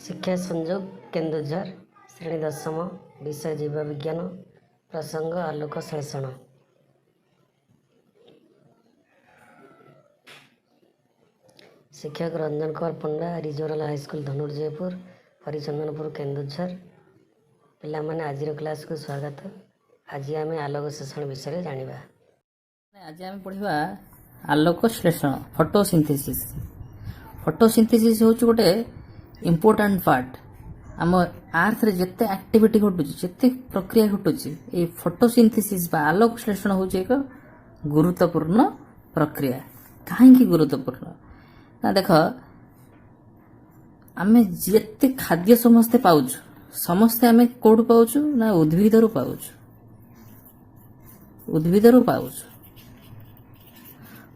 ଶିକ୍ଷା ସଂଯୋଗ କେନ୍ଦୁଝର, ଶ୍ରେଣୀ ଦଶମ, ବିଷୟ ଜୀବ ବିଜ୍ଞାନ, ପ୍ରସଙ୍ଗ ଆଲୋକ ଶ୍ଳେଷଣ। ଶିକ୍ଷକ ରଞ୍ଜନ କୁମାର ପଣ୍ଡା, ରିଜୋନାଲ ହାଇସ୍କୁଲ, ଧନୁର୍ଜୟପୁର, ହରିଚନ୍ଦନପୁର, କେନ୍ଦୁଝର। ପିଲାମାନେ, ଆଜିର କ୍ଲାସକୁ ସ୍ୱାଗତ। ଆଜି ଆମେ ଆଲୋକ ଶ୍ଳେଷଣ ବିଷୟରେ ଜାଣିବା। ଆଜି ଆମେ ପଢ଼ିବା ଆଲୋକ ଶ୍ଳେଷଣ, ଫଟୋସିନ୍ଥେସିସ୍। ଫଟୋସିନ୍ଥେସିସ୍ ହେଉଛି ଗୋଟେ ଇମ୍ପୋର୍ଟାଣ୍ଟ ପାର୍ଟ। ଆମ ଆର୍ଥରେ ଯେତେ ଆକ୍ଟିଭିଟି ଘଟୁଛି, ଯେତେ ପ୍ରକ୍ରିୟା ଘଟୁଛି, ଏଇ ଫଟୋସିନ୍ଥେସିସ୍ ବା ଆଲୋକ ଶ୍ଳେଷଣ ହେଉଛି ଏକ ଗୁରୁତ୍ୱପୂର୍ଣ୍ଣ ପ୍ରକ୍ରିୟା। କାହିଁକି ଗୁରୁତ୍ୱପୂର୍ଣ୍ଣ ନା, ଦେଖ, ଆମେ ଯେତେ ଖାଦ୍ୟ ସମସ୍ତେ ପାଉଛୁ, ସମସ୍ତେ ଆମେ କୋଉଠୁ ପାଉଛୁ ନା ଉଦ୍ଭିଦରୁ ପାଉଛୁ। ଉଦ୍ଭିଦରୁ ପାଉଛୁ।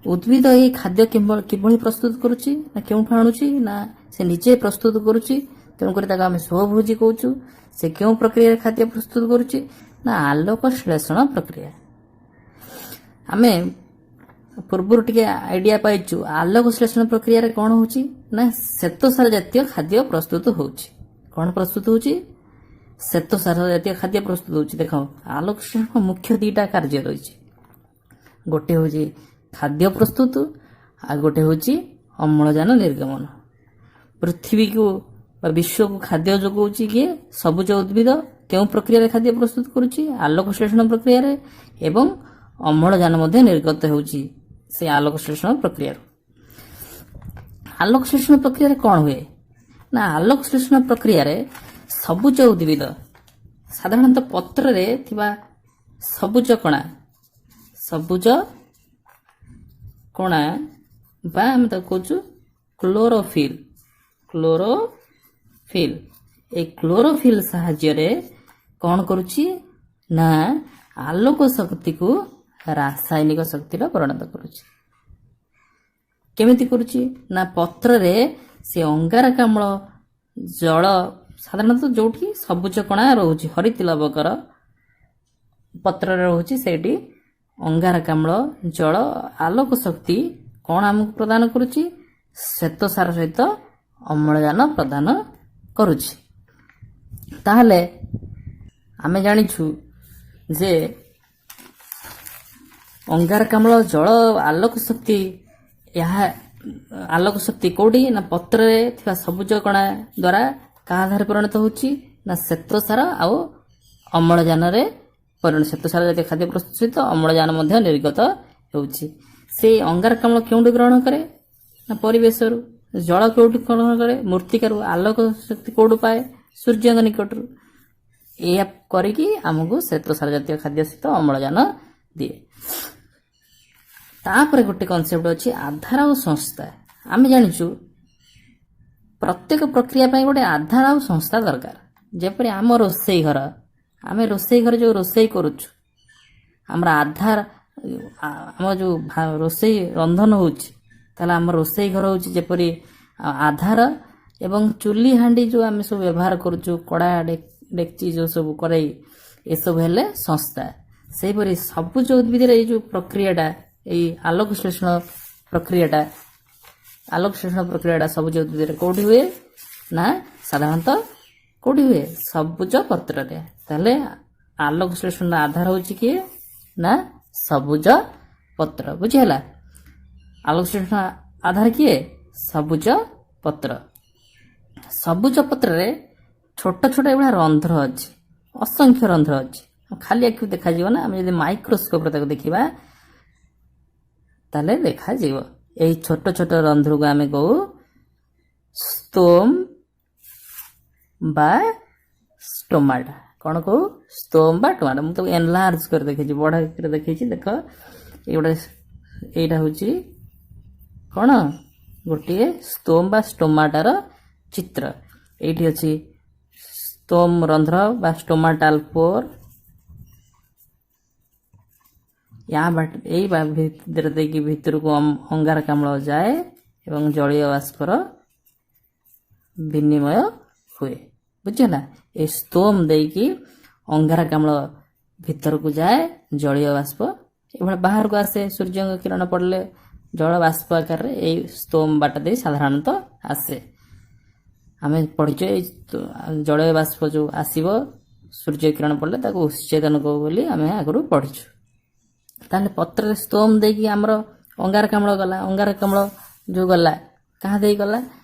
ଉଦ୍ଭିଦ ଏଇ ଖାଦ୍ୟ କିଭଳି ପ୍ରସ୍ତୁତ କରୁଛି ନା କେଉଁଠୁ ଆଣୁଛି ନା ସେ ନିଜେ ପ୍ରସ୍ତୁତ କରୁଛି। ତେଣୁକରି ତାକୁ ଆମେ ସ୍ୱଭୋଜୀ କହୁଛୁ। ସେ କେଉଁ ପ୍ରକ୍ରିୟାରେ ଖାଦ୍ୟ ପ୍ରସ୍ତୁତ କରୁଛି ନା ଆଲୋକ ଶ୍ଳେଷଣ ପ୍ରକ୍ରିୟା। ଆମେ ପୂର୍ବରୁ ଟିକେ ଆଇଡିଆ ପାଇଛୁ, ଆଲୋକ ଶ୍ଳେଷଣ ପ୍ରକ୍ରିୟାରେ କ'ଣ ହଉଛି ନା ଶ୍ଵେତସାର ଜାତୀୟ ଖାଦ୍ୟ ପ୍ରସ୍ତୁତ ହଉଛି। କ'ଣ ପ୍ରସ୍ତୁତ ହଉଛି? ଶ୍ଵେତସାର ଜାତୀୟ ଖାଦ୍ୟ ପ୍ରସ୍ତୁତ ହଉଛି। ଦେଖ, ଆଲୋକ ଶ୍ଳେଷଣ ମୁଖ୍ୟ ଦିଟା କାର୍ଯ୍ୟ ରହିଛି। ଗୋଟେ ହଉଛି ଖାଦ୍ୟ ପ୍ରସ୍ତୁତ, ଆଉ ଗୋଟେ ହଉଛି ଅମ୍ଳଜାନ ନିର୍ଗମନ। ପୃଥିବୀକୁ ବା ବିଶ୍ୱକୁ ଖାଦ୍ୟ ଯୋଗାଉଛି କିଏ? ସବୁଜ ଉଦ୍ଭିଦ। କେଉଁ ପ୍ରକ୍ରିୟାରେ ଖାଦ୍ୟ ପ୍ରସ୍ତୁତ କରୁଛି? ଆଲୋକ ଶ୍ଳେଷଣ ପ୍ରକ୍ରିୟାରେ। ଏବଂ ଅମ୍ଳଜାନ ମଧ୍ୟ ନିର୍ଗତ ହେଉଛି ସେ ଆଲୋକ ଶ୍ଳେଷଣ ପ୍ରକ୍ରିୟାରୁ। ଆଲୋକ ଶ୍ଳେଷଣ ପ୍ରକ୍ରିୟାରେ କ'ଣ ହୁଏ ନା, ଆଲୋକ ଶ୍ଳେଷଣ ପ୍ରକ୍ରିୟାରେ ସବୁଜ ଉଦ୍ଭିଦ, ସାଧାରଣତଃ ପତ୍ରରେ ଥିବା ସବୁଜ କଣା, ସବୁଜ କଣା ବା ଆମେ ତାକୁ କହୁଛୁ କ୍ଲୋରୋଫିଲ୍। କ୍ଲୋରୋଫିଲ୍, ଏଇ କ୍ଲୋରୋଫିଲ୍ ସାହାଯ୍ୟରେ କ'ଣ କରୁଛି ନା ଆଲୋକ ଶକ୍ତିକୁ ରାସାୟନିକ ଶକ୍ତିର ପରିଣତ କରୁଛି। କେମିତି କରୁଛି ନା, ପତ୍ରରେ ସେ ଅଙ୍ଗାରକାମ୍ଳ ଜଳ, ସାଧାରଣତଃ ଯୋଉଠି ସବୁଜ କଣା ରହୁଛି, ହରିତ ଲବକର ପତ୍ରରେ ରହୁଛି, ସେଇଠି ଅଙ୍ଗାରକାମ୍ଳ, ଜଳ, ଆଲୋକ ଶକ୍ତି କ'ଣ ଆମକୁ ପ୍ରଦାନ କରୁଛି? ଶ୍ଵେତସାର ସହିତ ଅମ୍ଳଜାନ ପ୍ରଦାନ କରୁଛି। ତାହେଲେ ଆମେ ଜାଣିଛୁ ଯେ ଅଙ୍ଗାରକାମ୍ଳ, ଜଳ, ଆଲୋକ ଶକ୍ତି, ଏହା ଆଲୋକ ଶକ୍ତି କୋଉଠି ନା ପତ୍ରରେ ଥିବା ସବୁଜ କଣା ଦ୍ୱାରା କାହା ଆଧାରରେ ପରିଣତ ହେଉଛି ନା ଶ୍ଵେତସାର ଆଉ ଅମ୍ଳଜାନରେ ପରିଣତ। ଶ୍ଵେତସାର ଜାତୀୟ ଖାଦ୍ୟ ପ୍ରସ୍ତୁତ ସହିତ ଅମ୍ଳଜାନ ମଧ୍ୟ ନିର୍ଗତ ହେଉଛି। ସେଇ ଅଙ୍ଗାରକାମ୍ଳ କେଉଁଠୁ ଗ୍ରହଣ କରେ ନା ପରିବେଶରୁ। ଜଳ କେଉଁଠୁ ଗ୍ରହଣ କରେ? ମୃତ୍ତିକାରୁ। ଆଲୋକ ଶକ୍ତି କୋଉଠୁ ପାଏ? ସୂର୍ଯ୍ୟଙ୍କ ନିକଟରୁ। ଏହା କରିକି ଆମକୁ ଶ୍ଵେତସାର ଜାତୀୟ ଖାଦ୍ୟ ସହିତ ଅମ୍ଳଜାନ ଦିଏ। ତାପରେ ଗୋଟେ କନସେପ୍ଟ ଅଛି, ଆଧାର ଆଉ ସଂସ୍ଥା। ଆମେ ଜାଣିଛୁ, ପ୍ରତ୍ୟେକ ପ୍ରକ୍ରିୟା ପାଇଁ ଗୋଟେ ଆଧାର ଆଉ ସଂସ୍ଥା ଦରକାର। ଯେପରି ଆମ ରୋଷେଇ ଘର, ଆମେ ରୋଷେଇ ଘରେ ଯୋଉ ରୋଷେଇ କରୁଛୁ, ଆମର ଆଧାର, ଆମ ଯୋଉ ରୋଷେଇ ରନ୍ଧନ ହଉଛି, ତାହେଲେ ଆମ ରୋଷେଇ ଘର ହଉଛି ଯେପରି ଆଧାର ଏବଂ ଚୁଲି, ହାଣ୍ଡି ଯୋଉ ଆମେ ସବୁ ବ୍ୟବହାର କରୁଛୁ, କଡ଼ା, ଡେକ୍ଚି, ଯୋଉ ସବୁ କରେଇ, ଏସବୁ ହେଲେ ସଂସ୍ଥା। ସେହିପରି ସବୁଜ ଉଦ୍ଭିଦରେ ଏଇ ଯୋଉ ପ୍ରକ୍ରିୟାଟା, ଏଇ ଆଲୋକ ଶ୍ଳେଷଣ ପ୍ରକ୍ରିୟାଟା, ଆଲୋକ ଶ୍ଳେଷଣ ପ୍ରକ୍ରିୟାଟା ସବୁଜ ଉଦ୍ଭିଦରେ କୋଉଠି ହୁଏ ନା ସାଧାରଣତଃ କୋଉଠି ହୁଏ? ସବୁଜ ପତ୍ରରେ। ତାହେଲେ ଆଲୋକ ଶ୍ଳେଷଣର ଆଧାର ହଉଛି କିଏ ନା ସବୁଜ ପତ୍ର। ବୁଝିହେଲା? ଆଲୋକ ଶ୍ଳେଷଣ ଆଧାର କିଏ? ସବୁଜ ପତ୍ର। ସବୁଜ ପତ୍ରରେ ଛୋଟ ଛୋଟ ଏଇଭଳିଆ ରନ୍ଧ୍ର ଅଛି, ଅସଂଖ୍ୟ ରନ୍ଧ୍ର ଅଛି। ଖାଲି ଆଖିକୁ ଦେଖାଯିବ ନା, ଆମେ ଯଦି ମାଇକ୍ରୋସ୍କୋପରେ ତାକୁ ଦେଖିବା ତାହେଲେ ଦେଖାଯିବ। ଏଇ ଛୋଟ ଛୋଟ ରନ୍ଧ୍ରକୁ ଆମେ କହୁ ସ୍ତୋମ ବା ଷ୍ଟୋମାଟା। କ'ଣ କହୁ? ସ୍ତୋମ ବା ଟୋମାଟା। ମୁଁ ତାକୁ ଏନଲାର୍ଜ କରି ଦେଖେଇଛି, ବଢ କରି ଦେଖେଇଛି। ଦେଖ, ଏଇଗୁଡ଼ା, ଏଇଟା ହଉଛି କ'ଣ? ଗୋଟିଏ ସ୍ତୋମ ବା ଷ୍ଟୋମାଟାର ଚିତ୍ର। ଏଇଠି ଅଛି ସ୍ତୋମ ରନ୍ଧ୍ର ବା ଷ୍ଟୋମାଟାଲ ପୋର। ୟା ବାଟ, ଏଇ ଭିତରେ ଦେଇକି ଭିତରକୁ ଅଙ୍ଗାରକାମ୍ଳ ଯାଏ ଏବଂ ଜଳୀୟ ବାଷ୍ପର ବିନିମୟ ହୁଏ। ବୁଝିହେଲା? ଏ ସ୍ତୋମ ଦେଇକି ଅଙ୍ଗାରକାମ୍ଳ ଭିତରକୁ ଯାଏ, ଜଳୀୟ ବାଷ୍ପ ଏଭଳି ବାହାରକୁ ଆସେ। ସୂର୍ଯ୍ୟଙ୍କ କିରଣ ପଡ଼ିଲେ ଜଳ ବାଷ୍ପ ଆକାରରେ ଏଇ ସ୍ତୋମ ବାଟ ଦେଇ ସାଧାରଣତଃ ଆସେ। ଆମେ ପଢ଼ିଛେ, ଏଇ ଜଳୀୟ ବାଷ୍ପ ଯେଉଁ ଆସିବ, ସୂର୍ଯ୍ୟ କିରଣ ପଡ଼ିଲେ ତାକୁ ଉତ୍ସେଚନ କହୁ ବୋଲି ଆମେ ଆଗରୁ ପଢ଼ିଛୁ। ତାହେଲେ ପତ୍ରରେ ସ୍ତୋମ ଦେଇକି ଆମର ଅଙ୍ଗାରକାମ୍ଳ ଗଲା। ଅଙ୍ଗାରକାମ୍ଳ ଯେଉଁ ଗଲା, କାହା ଦେଇ ଗଲା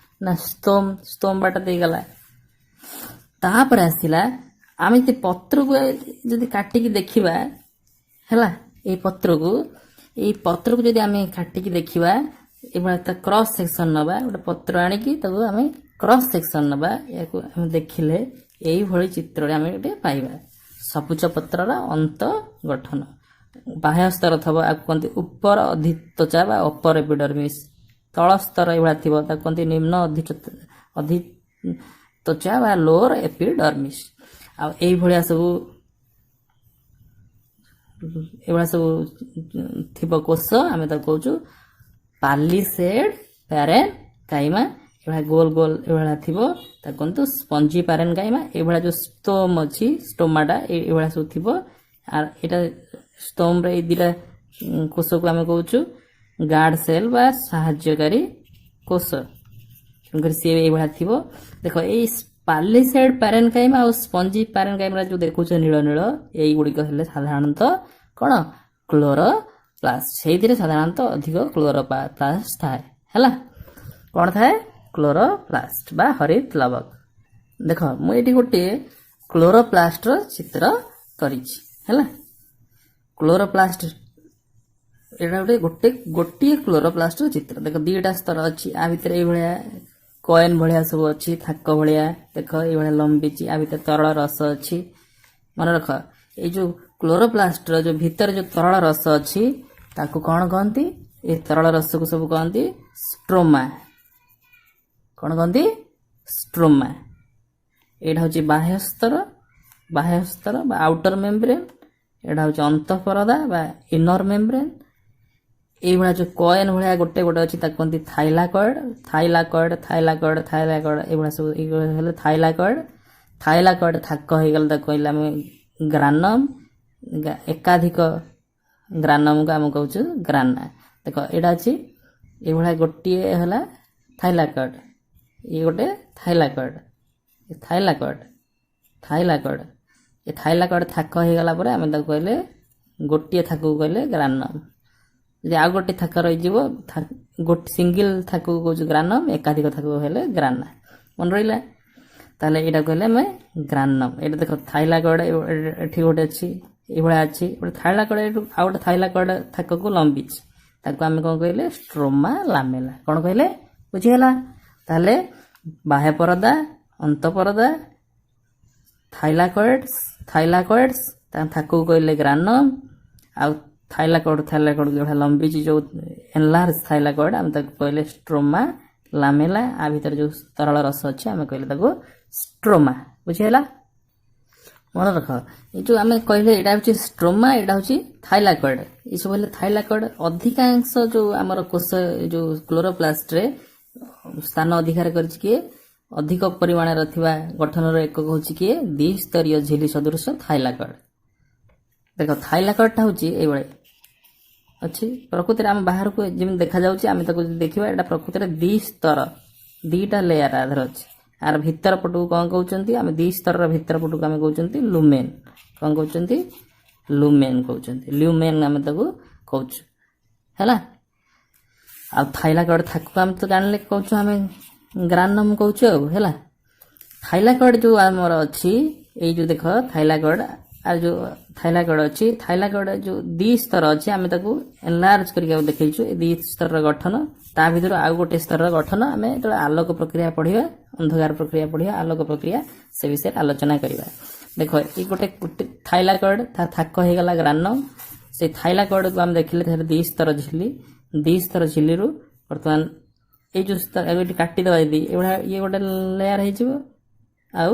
ନା ସ୍ତୋମ ବାଟ ଦେଇ ଗଲା। ତାପରେ ଆସିଲା, ଆମେ ଯଦି ପତ୍ରକୁ ଯଦି କାଟିକି ଦେଖିବା, ହେଲା, ଏଇ ପତ୍ରକୁ ଯଦି ଆମେ କାଟିକି ଦେଖିବା ଏଭଳିଆ, ତା କ୍ରସ୍ ସେକ୍ସନ ନେବା, ଗୋଟେ ପତ୍ର ଆଣିକି ତାକୁ ଆମେ କ୍ରସ୍ ସେକ୍ସନ ନେବା, ଏହାକୁ ଆମେ ଦେଖିଲେ ଏଇଭଳି ଚିତ୍ରରେ ଆମେ ଗୋଟେ ପାଇବା। ସବୁଜ ପତ୍ରର ଅନ୍ତ ଗଠନ, ବାହ୍ୟ ସ୍ତର ଥବ, ଆକୁ କୁହନ୍ତି ଉପର ଅଧିତ୍ୱଚା ବା ଅପର ଏପିଡର୍ମିସ୍। ତଳ ସ୍ତର ଏଇଭଳିଆ ଥିବ, ତାକୁ କୁହନ୍ତି ନିମ୍ନ ଅଧିତ୍ୱଚା ବା ଲୋଅର ଏପିଡର୍ମିସ୍। ଆଉ ଏଇଭଳିଆ ସବୁ ଥିବ କୋଷ, ଆମେ ତାକୁ କହୁଛୁ ପାଲିସେଡ୍ ପ୍ୟାରେନ୍ କାଇମା। ଏଭଳିଆ ଗୋଲ ଗୋଲ ଏଭଳିଆ ଥିବ, ତାକୁ କୁହନ୍ତୁ ସ୍ପଞ୍ଜି ପ୍ୟାରେନ୍ କାଇମା। ଏଇଭଳିଆ ଯୋଉ ସ୍ତୋମ ଅଛି, ଷ୍ଟୋମାଟା ଏଇଭଳିଆ ସବୁ ଥିବ। ଆଉ ଏଇଟା ସ୍ତୋମରେ ଏଇ ଦିଟା କୋଷକୁ ଆମେ କହୁଛୁ ଗାର୍ଡ ସେଲ୍ ବା ସାହାଯ୍ୟକାରୀ କୋଷ। ତେଣୁକରି ସିଏ ଏଇଭଳିଆ ଥିବ। ଦେଖ, ଏଇ ପାଲିସେଡ୍ ପ୍ୟାରେନକାଇମା ଆଉ ସ୍ପଞ୍ଜି ପ୍ୟାରେନକାଇମା ଯୋଉ ଦେଖୁଛ ନୀଳ ନୀଳ, ଏଇଗୁଡ଼ିକ ହେଲେ ସାଧାରଣତଃ କ'ଣ? କ୍ଲୋରୋପ୍ଲାଷ୍ଟ। ସେଇଥିରେ ସାଧାରଣତଃ ଅଧିକ କ୍ଲୋରୋପ୍ଲାଷ୍ଟ ଥାଏ। ହେଲା, କ'ଣ ଥାଏ? କ୍ଲୋରୋପ୍ଲାଷ୍ଟ ବା ହରିତ ଲବକ। ଦେଖ, ମୁଁ ଏଇଠି ଗୋଟିଏ କ୍ଲୋରୋପ୍ଲାଷ୍ଟର ଚିତ୍ର କରିଛି। ହେଲା, କ୍ଲୋରୋପ୍ଲାଷ୍ଟ ଏଇଟା ଗୋଟିଏ କ୍ଲୋରୋପ୍ଲାଷ୍ଟର ଚିତ୍ର। ଦେଖ, ଦିଟା ସ୍ତର ଅଛି। ଆ ଭିତରେ ଏଇଭଳିଆ କଏନ୍ ଭଳିଆ ସବୁ ଅଛି, ଥାକ ଭଳିଆ। ଦେଖ, ଏଇଭଳିଆ ଲମ୍ବିଛି। ଆ ଭିତରେ ତରଳ ରସ ଅଛି। ମନେ ରଖ, ଏଇ ଯୋଉ କ୍ଲୋରୋପ୍ଲାଷ୍ଟର ଯୋଉ ଭିତରେ ଯୋଉ ତରଳ ରସ ଅଛି, ତାକୁ କ'ଣ କହନ୍ତି? ଏ ତରଳ ରସକୁ ସବୁ କହନ୍ତି ଷ୍ଟ୍ରୋମା। କ'ଣ କହନ୍ତି? ଷ୍ଟ୍ରୋମା। ଏଇଟା ହଉଛି ବାହ୍ୟ ସ୍ତର, ବାହ୍ୟ ସ୍ତର ବା ଆଉଟର ମେମ୍ବ୍ରେନ୍। ଏଇଟା ହଉଛି ଅନ୍ତଃପରଦା ବା ଇନର ମେମ୍ବ୍ରେନ୍। ଏଇଭଳିଆ ଯୋଉ କଏନ୍ ଭଳିଆ ଗୋଟେ ଗୋଟେ ଅଛି, ତାକୁ କୁହନ୍ତି ଥାଇଲାକଏଡ୍। ଥାଇଲାକଏଡ୍, ଥାଇଲାକଏଡ୍, ଥାଇଲାକଏଡ୍, ଏଇଭଳିଆ ସବୁ ଏଇଭଳିଆ ହେଲେ ଥାଇଲାକଏଡ୍। ଥାଇଲାକଏଡ୍ ଥାକ ହେଇଗଲେ ତାକୁ କହିଲେ ଆମେ ଗ୍ରାନମ୍। ଏକାଧିକ ଗ୍ରାନମକୁ ଆମେ କହୁଛୁ ଗ୍ରାନା। ଦେଖ, ଏଇଟା ଅଛି ଏଇଭଳିଆ, ଗୋଟିଏ ହେଲା ଥାଇଲାକଏଡ୍, ଇଏ ଗୋଟେ ଥାଇଲାକଏଡ୍, ଥାଇଲାକଏଡ୍, ଥାଇଲାକଏଡ୍। ଏ ଥାଇଲାକଏଡ୍ ଥାକ ହେଇଗଲା ପରେ ଆମେ ତାକୁ କହିଲେ, ଗୋଟିଏ ଥାକକୁ କହିଲେ ଗ୍ରାନମ୍। ଯଦି ଆଉ ଗୋଟେ ଥାକ ରହିଯିବ, ଗୋଟେ ସିଙ୍ଗିଲ ଥାକକୁ କହୁଛୁ ଗ୍ରାନମ୍, ଏକାଧିକ ଥାକକୁ ହେଲେ ଗ୍ରାନା। ମନେ ରହିଲା? ତାହେଲେ ଏଇଟା କହିଲେ ଆମେ ଗ୍ରାନମ୍। ଏଇଟା ଦେଖ, ଥାଇଲାକଏଡ୍ ଏଠି ଗୋଟେ ଅଛି, ଏଇଭଳିଆ ଅଛି ଗୋଟେ ଥାଇଲାକଏଡ୍, ଏଠୁ ଆଉ ଗୋଟେ ଥାଇଲାକଏଡ୍ ଥାକକୁ ଲମ୍ବିଛି, ତାକୁ ଆମେ କ'ଣ କହିଲେ? ଷ୍ଟ୍ରୋମା ଲାମେଲା। କ'ଣ କହିଲେ? ବୁଝିହେଲା? ତାହେଲେ ବାହ୍ୟ ପରଦା, ଅନ୍ତଃପରଦା, ଥାଇଲାକଏଡ୍ସ, ଥାଇଲାକଏଡ୍ସ ତା ଥାକକୁ କହିଲେ ଗ୍ରାନମ୍। ଆଉ ଥାଇଲାକଏଡ୍ ଥାଇଲାକଏଡ୍ ଯୋଉଟା ଲମ୍ବିଛି, ଯୋଉ ଏନଲାର୍ଜ ଥାଇଲାକଏଡ୍, ଆମେ ତାକୁ କହିଲେ ଷ୍ଟ୍ରୋମା ଲାମେଲା। ଆ ଭିତରେ ଯୋଉ ତରଳ ରସ ଅଛି, ଆମେ କହିଲେ ତାକୁ ଷ୍ଟ୍ରୋମା। ବୁଝିହେଲା? ମନେ ରଖ, ଏଇ ଯୋଉ ଆମେ କହିଲେ ଏଇଟା ହଉଛି ଷ୍ଟ୍ରୋମା, ଏଇଟା ହଉଛି ଥାଇଲାକଏଡ୍, ଏସବୁ ହେଲେ ଥାଇଲାକଏଡ୍। ଅଧିକାଂଶ ଯୋଉ ଆମର କୋଷ, ଏ ଯୋଉ କ୍ଲୋରୋପ୍ଲାଷ୍ଟରେ ସ୍ଥାନ ଅଧିକାର କରିଛି କିଏ? ଅଧିକ ପରିମାଣରେ ଥିବା ଗଠନର ଏକକ ହଉଛି କିଏ? ଦ୍ୱିସ୍ତରୀୟ ଝିଲି ସଦୃଶ ଥାଇଲାକଏଡ୍। ଦେଖ, ଥାଇଲାକଏଡ୍ଟା ହଉଛି ଏଇଭଳି ଅଛି। ପ୍ରକୃତିରେ ଆମ ବାହାରକୁ ଯେମିତି ଦେଖାଯାଉଛି, ଆମେ ତାକୁ ଯଦି ଦେଖିବା, ଏଇଟା ପ୍ରକୃତିରେ ଦି ସ୍ତର, ଦିଟା ଲେୟାର ଆଧାର ଅଛି। ଆର ଭିତର ପଟକୁ କ'ଣ କହୁଛନ୍ତି ଆମେ? ଦି ସ୍ତରର ଭିତର ପଟକୁ ଆମେ କହୁଛନ୍ତି ଲୁମେନ୍। କ'ଣ କହୁଛନ୍ତି? ଲୁମେନ୍ କହୁଛନ୍ତି। ଲ୍ୟୁମେନ୍ ଆମେ ତାକୁ କହୁଛୁ। ହେଲା, ଆଉ ଥାଇଲାକଏଡ୍ ଥାକକୁ ଆମେ ତ ଜାଣିଲେ କହୁଛୁ, ଆମେ ଗ୍ରାନମ୍ କହୁଛୁ ଆଉ। ହେଲା, ଥାଇଲାକଏଡ୍ ଯୋଉ ଆମର ଅଛି, ଏଇ ଯୋଉ ଦେଖ ଥାଇଲାକଏଡ୍, ଆଉ ଯୋଉ ଥାଇଲାକଏଡ୍ ଅଛି, ଥାଇଲାକଏଡ୍ ଯୋଉ ଦି ସ୍ତର ଅଛି, ଆମେ ତାକୁ ଏନଲାର୍ଜ କରିକି ଆଉ ଦେଖେଇଛୁ ଏ ଦି ସ୍ତରର ଗଠନ। ତା ଭିତରୁ ଆଉ ଗୋଟେ ସ୍ତରର ଗଠନ ଆମେ ଯେତେବେଳେ ଆଲୋକ ପ୍ରକ୍ରିୟା ପଢିବା, ଅନ୍ଧକାର ପ୍ରକ୍ରିୟା ପଢିବା, ଆଲୋକ ପ୍ରକ୍ରିୟା, ସେ ବିଷୟରେ ଆଲୋଚନା କରିବା। ଦେଖ, ଏଇ ଗୋଟେ ଗୋଟେ ଥାଇଲାକଏଡ୍, ତା ଥାକ ହେଇଗଲା ଗ୍ରାନମ୍। ସେଇ ଥାଇଲାକଏଡ୍କୁ ଆମେ ଦେଖିଲେ ତାର ଦି ସ୍ତର ଝିଲି। ଦି ସ୍ତର ଝିଲିରୁ ବର୍ତ୍ତମାନ ଏଇ ଯୋଉ ସ୍ତର ଏଠି କାଟିଦେବା ଯଦି ଏଇଭଳିଆ, ଇଏ ଗୋଟେ ଲେୟାର ହେଇଯିବ ଆଉ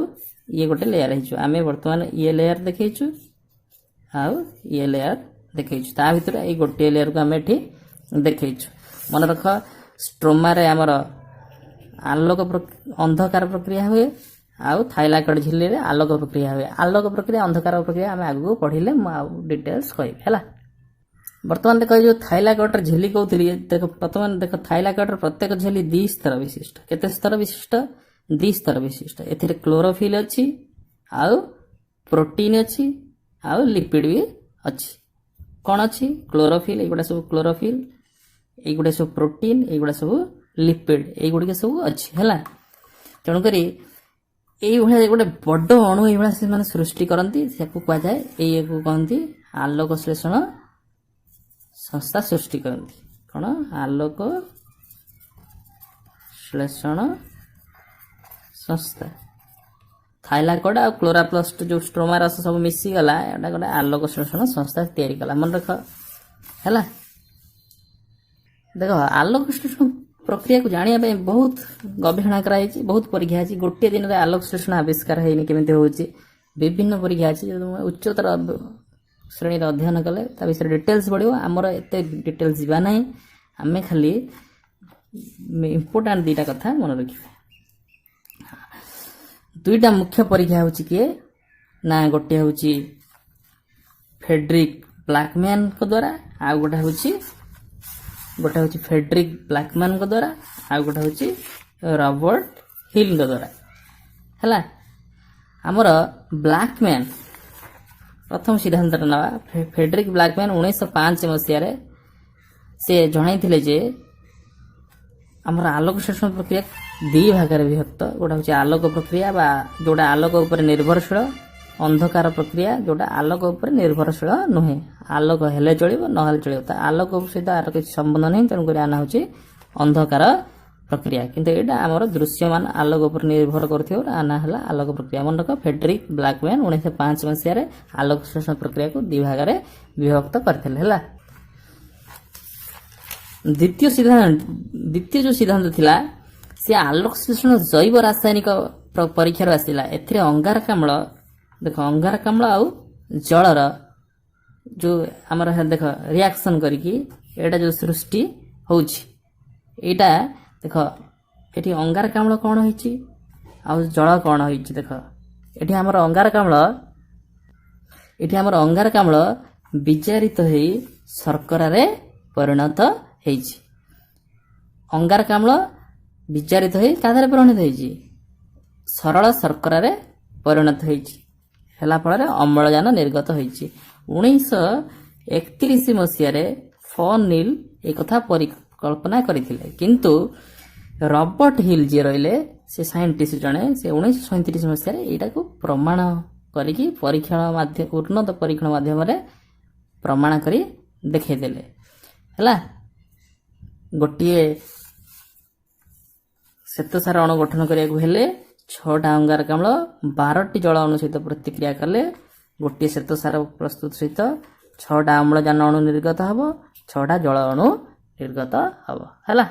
ଇଏ ଗୋଟେ ଲେୟାର ହେଇଯିବ। ଆମେ ବର୍ତ୍ତମାନ ଇଏ ଲେୟାର ଦେଖେଇଛୁ ଆଉ ଇଏ ଲେୟାର ଦେଖେଇଛୁ। ତା ଭିତରେ ଏଇ ଗୋଟିଏ ଲେୟାରକୁ ଆମେ ଏଠି ଦେଖେଇଛୁ। ମନେ ରଖ, ଷ୍ଟ୍ରୋମାରେ ଆମର ଆଲୋକ ଅନ୍ଧକାର ପ୍ରକ୍ରିୟା ହୁଏ ଆଉ ଥାଇଲାକଏଡ୍ ଝିଲ୍ଲିରେ ଆଲୋକ ପ୍ରକ୍ରିୟା ହୁଏ। ଆଲୋକ ପ୍ରକ୍ରିୟା, ଅନ୍ଧକାର ପ୍ରକ୍ରିୟା ଆମେ ଆଗକୁ ପଢିଲେ ମୁଁ ଆଉ ଡିଟେଲ୍ସ କହିବି। ହେଲା, ବର୍ତ୍ତମାନ ଦେଖ, ଏଇ ଯୋଉ ଥାଇଲାକଏଡ୍ର ଝିଲି କହୁଥିଲି, ଦେଖ, ବର୍ତ୍ତମାନ ଦେଖ, ଥାଇଲାକଏଡ୍ର ପ୍ରତ୍ୟେକ ଝିଲି ଦି ସ୍ତର ବିଶିଷ୍ଟ। କେତେ ସ୍ତର ବିଶିଷ୍ଟ? ଦ୍ୱିସ୍ତର ବିଶିଷ୍ଟ। ଏଥିରେ କ୍ଲୋରୋଫିଲ୍ ଅଛି, ଆଉ ପ୍ରୋଟିନ୍ ଅଛି, ଆଉ ଲିପିଡ୍ ବି ଅଛି। କ'ଣ ଅଛି? କ୍ଲୋରୋଫିଲ୍, ଏଇଗୁଡ଼ା ସବୁ କ୍ଲୋରୋଫିଲ୍, ଏଇଗୁଡ଼ା ସବୁ ପ୍ରୋଟିନ୍, ଏଇଗୁଡ଼ା ସବୁ ଲିପିଡ୍, ଏଇଗୁଡ଼ିକ ସବୁ ଅଛି। ହେଲା, ତେଣୁକରି ଏଇଭଳିଆ ଗୋଟେ ବଡ଼ ଅଣୁ ଏଇଭଳିଆ ସେମାନେ ସୃଷ୍ଟି କରନ୍ତି। ତାକୁ କୁହାଯାଏ, ଏଇକୁ କହନ୍ତି ଆଲୋକ ଶ୍ଳେଷଣ ସଂସ୍ଥା ସୃଷ୍ଟି କରନ୍ତି। କ'ଣ? ଆଲୋକ ଶ୍ଳେଷଣ ସଂସ୍ଥା। ଥାଇଲାକଏଡ୍ ଆଉ କ୍ଲୋରୋପ୍ଲାଷ୍ଟ ଯୋଉ ଷ୍ଟ୍ରୋମା ରସ ସବୁ ମିଶିଗଲା, ଏଇଟା ଗୋଟେ ଆଲୋକ ଶ୍ଳେଷଣ ସଂସ୍ଥା ତିଆରି କଲା। ମନେ ରଖ। ହେଲା, ଦେଖ, ଆଲୋକ ଶ୍ଳେଷଣ ପ୍ରକ୍ରିୟାକୁ ଜାଣିବା ପାଇଁ ବହୁତ ଗବେଷଣା କରାଯାଇଛି, ବହୁତ ପରୀକ୍ଷା ଅଛି। ଗୋଟିଏ ଦିନରେ ଆଲୋକ ଶ୍ଳେଷଣ ଆବିଷ୍କାର ହେଇନି, କେମିତି ହେଉଛି। ବିଭିନ୍ନ ପରୀକ୍ଷା ଅଛି। ଯଦି ତୁମେ ଉଚ୍ଚତର ଶ୍ରେଣୀରେ ଅଧ୍ୟୟନ କଲେ ତା ବିଷୟରେ ଡିଟେଲ୍ସ ବଢ଼ିବ। ଆମର ଏତେ ଡିଟେଲ୍ସ ଯିବା ନାହିଁ। ଆମେ ଖାଲି ଇମ୍ପୋର୍ଟାଣ୍ଟ ଦୁଇଟା କଥା ମନେ ରଖିବା। ଦୁଇଟା ମୁଖ୍ୟ ପରୀକ୍ଷା ହେଉଛି କିଏ ନା, ଗୋଟିଏ ହେଉଛି ଫ୍ରେଡରିକ୍ ବ୍ଲାକମ୍ୟାନଙ୍କ ଦ୍ୱାରା, ଆଉ ଗୋଟେ ହେଉଛି ଫ୍ରେଡରିକ୍ ବ୍ଲାକମ୍ୟାନଙ୍କ ଦ୍ୱାରା, ଆଉ ଗୋଟେ ହେଉଛି ରବର୍ଟ ହିଲ୍ଙ୍କ ଦ୍ୱାରା। ହେଲା, ଆମର ବ୍ଲାକମ୍ୟାନ୍ ପ୍ରଥମ ସିଦ୍ଧାନ୍ତଟା ନେବା। ଫ୍ରେଡରିକ୍ ବ୍ଲାକମ୍ୟାନ୍ 1905 ମସିହାରେ ସେ ଜଣାଇଥିଲେ ଯେ ଆମର ଆଲୋକ ଶ୍ଳେଷଣ ପ୍ରକ୍ରିୟା ଦୁଇ ଭାଗରେ ବିଭକ୍ତ। ଗୋଟେ ହେଉଛି ଆଲୋକ ପ୍ରକ୍ରିୟା ବା ଯୋଉଟା ଆଲୋକ ଉପରେ ନିର୍ଭରଶୀଳ, ଅନ୍ଧକାର ପ୍ରକ୍ରିୟା ଯୋଉଟା ଆଲୋକ ଉପରେ ନିର୍ଭରଶୀଳ ନୁହେଁ। ଆଲୋକ ହେଲେ ଚଳିବ, ନହେଲେ ଚଳିବ। ତ ଆଲୋକ ସହିତ ଆର କିଛି ସମ୍ବନ୍ଧ ନାହିଁ। ତେଣୁକରି ଆ ନାଁ ହେଉଛି ଅନ୍ଧକାର ପ୍ରକ୍ରିୟା। କିନ୍ତୁ ଏଇଟା ଆମର ଦୃଶ୍ୟମାନ ଆଲୋକ ଉପରେ ନିର୍ଭର କରୁଥିବାରୁ ଆ ନାଁ ହେଲା ଆଲୋକ ପ୍ରକ୍ରିୟା। ମନେ ରଖ, ଫ୍ରେଡରିକ୍ ବ୍ଲାକମ୍ୟାନ୍ 1905 ମସିହାରେ ଆଲୋକ ଶ୍ଳେଷଣ ପ୍ରକ୍ରିୟାକୁ ଦୁଇ ଭାଗରେ ବିଭକ୍ତ କରିଥିଲେ। ହେଲା, ଦ୍ୱିତୀୟ ଯୋଉ ସିଦ୍ଧାନ୍ତ ଥିଲା, ସେ ଆଲୋକ ଶ୍ଳେଷଣ ଜୈବ ରାସାୟନିକ ପରୀକ୍ଷାରୁ ଆସିଲା। ଏଥିରେ ଅଙ୍ଗାରକାମ୍ଳ, ଦେଖ, ଅଙ୍ଗାରକାମ୍ଳ ଆଉ ଜଳର ଯୋଉ ଆମର ଦେଖ ରିଆକ୍ସନ କରିକି ଏଇଟା ଯୋଉ ସୃଷ୍ଟି ହଉଛି, ଏଇଟା ଦେଖ, ଏଠି ଅଙ୍ଗାରକାମ୍ଳ କ'ଣ ହେଇଛି ଆଉ ଜଳ କ'ଣ ହେଇଛି। ଦେଖ, ଏଠି ଆମର ଅଙ୍ଗାରକାମ୍ଳ ବିଜାରିତ ହେଇ ଶର୍କରାରେ ପରିଣତ ହେଇଛି। ଅଙ୍ଗାରକାମ୍ଳ ବିଜାରିତ ହେଇ ତା ଦେହରେ ପରିଣତ ହେଇଛି, ସରଳ ଶର୍କରାରେ ପରିଣତ ହେଇଛି। ହେଲା ଫଳରେ ଅମ୍ଳଜାନ ନିର୍ଗତ ହେଇଛି। 1931 ମସିହାରେ ଫନ୍ ନିଲ୍ ଏକଥା ପରିକଳ୍ପନା କରିଥିଲେ। କିନ୍ତୁ ରବର୍ଟ ହିଲ୍ ଯିଏ ରହିଲେ, ସେ ସାଇଣ୍ଟିଷ୍ଟ ଜଣେ, ସେ 1937 ମସିହାରେ ଏଇଟାକୁ ପ୍ରମାଣ କରିକି ପରୀକ୍ଷଣ ମାଧ୍ୟମ, ଉନ୍ନତ ପରୀକ୍ଷଣ ମାଧ୍ୟମରେ ପ୍ରମାଣ କରି ଦେଖେଇଦେଲେ। ହେଲା, ଗୋଟିଏ ଶ୍ଵେତସାର ଅଣୁ ଗଠନ କରିବାକୁ ହେଲେ ଛଅଟା ଅଙ୍ଗାରକାମ୍ଳ 12ଟି ଜଳ ଅଣୁ ସହିତ ପ୍ରତିକ୍ରିୟା କଲେ ଗୋଟିଏ ଶ୍ଵେତସାର ପ୍ରସ୍ତୁତ ସହିତ ଛଅଟା ଅମ୍ଳଜାନ ଅଣୁ ନିର୍ଗତ ହେବ, ଛଅଟା ଜଳ ଅଣୁ ନିର୍ଗତ ହେବ। ହେଲା,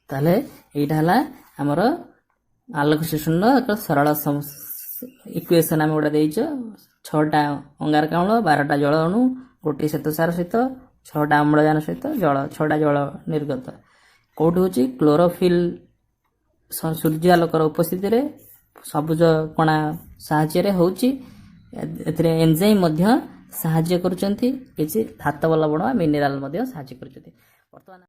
ତାହେଲେ ଏଇଟା ହେଲା ଆମର ଆଲୋକ ଶ୍ଳେଷଣର ଏକ ସରଳ ଇକ୍ୱେସନ୍ ଆମେ ଗୋଟେ ଦେଇଛୁ। ଛଅଟା ଅଙ୍ଗାରକାମ୍ଳ, 12ଟା ଜଳ ଅଣୁ, ଗୋଟିଏ ଶ୍ଵେତସାର ସହିତ ଛଅଟା ଅମ୍ଳଜାନ ସହିତ ଜଳ, ଛଅଟା ଜଳ ନିର୍ଗତ। କୋଉଠି ହେଉଛି? କ୍ଲୋରୋଫିଲ୍ ସୂର୍ଯ୍ୟ ଆଲୋକର ଉପସ୍ଥିତିରେ ସବୁଜ କଣା ସାହାଯ୍ୟରେ ହେଉଛି। ଏଥିରେ ଏନଜାଇମ୍ ମଧ୍ୟ ସାହାଯ୍ୟ କରୁଛନ୍ତି, କିଛି ଧାତବ ଲବଣ ବା ମିନେରାଲ ମଧ୍ୟ ସାହାଯ୍ୟ କରୁଛନ୍ତି। ବର୍ତ୍ତମାନ